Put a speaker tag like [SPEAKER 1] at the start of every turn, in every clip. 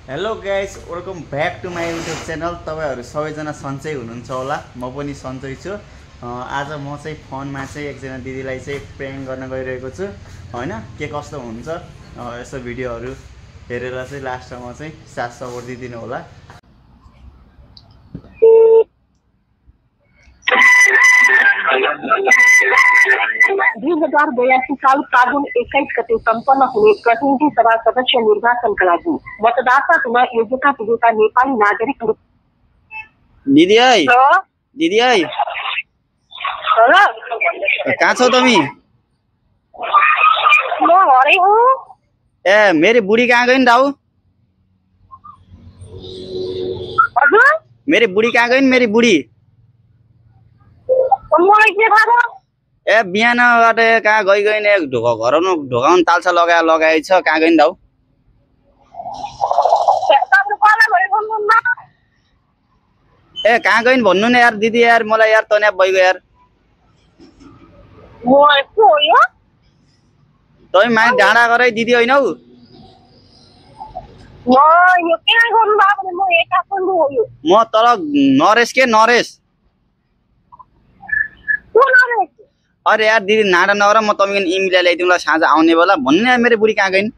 [SPEAKER 1] Hello guys, welcome back to my YouTube channel. तपाईँहरू सबैजना सन्चै हुनुहुन्छ होला, म पनि सन्चै छु। आज म चाहिँ फोनमा चाहिँ एकजना दिदीलाई चाहिँ प्र्याङ्क गर्न गइरहेको छु होइन। के कस्तो हुन्छ यसो भिडियोहरू हेरेर चाहिँ लास्टमा चाहिँ साथ सपोर्ट दिइदिनु होला।
[SPEAKER 2] साल फागुन 21 गते सम्पन्न हुने प्रतिनिधि सभा सदस्य निर्वाचनका लागि मतदाता हुन योग्यता पुगेका नेपाली नागरिकहरू।
[SPEAKER 1] दिदी कहाँ छौ तिमी? ए मेरी बुढी कहाँ गइन् दाउ? मेरी बुढी कहाँ गइन्? मेरी बुढी ए बिहानबाट कहाँ गइन्? घरमा ढोकाउन तालसा लगाए छ, कहाँ गइन् दाउ? ए कहाँ गइन् भन्नु न यार दिदी, यार मलाई यार तन्याप भइगयो यार। तै माथि डाँडा गरे दिदी होइन हौ। म तल नरेश के नरेश। अरे यार दिदी नाडा नगर, म तपाईँको इमिलाई ल्याइदिउँला साँझ आउने बेला भन्नु यार। मेरो बुढी कहाँ गइन्?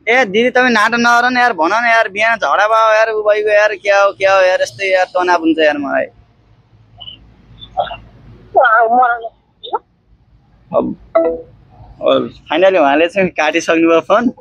[SPEAKER 1] ए दिदी तपाईँ नाटक नगर न यार, भन न यार। बिहान झगडा भयो यार, उ भइगयो यार। क्या हो यार, यस्तै यार तनाव हुन्छ यार मलाई। अब फाइनली उहाँले चाहिँ काटिसक्नु भयो फोन।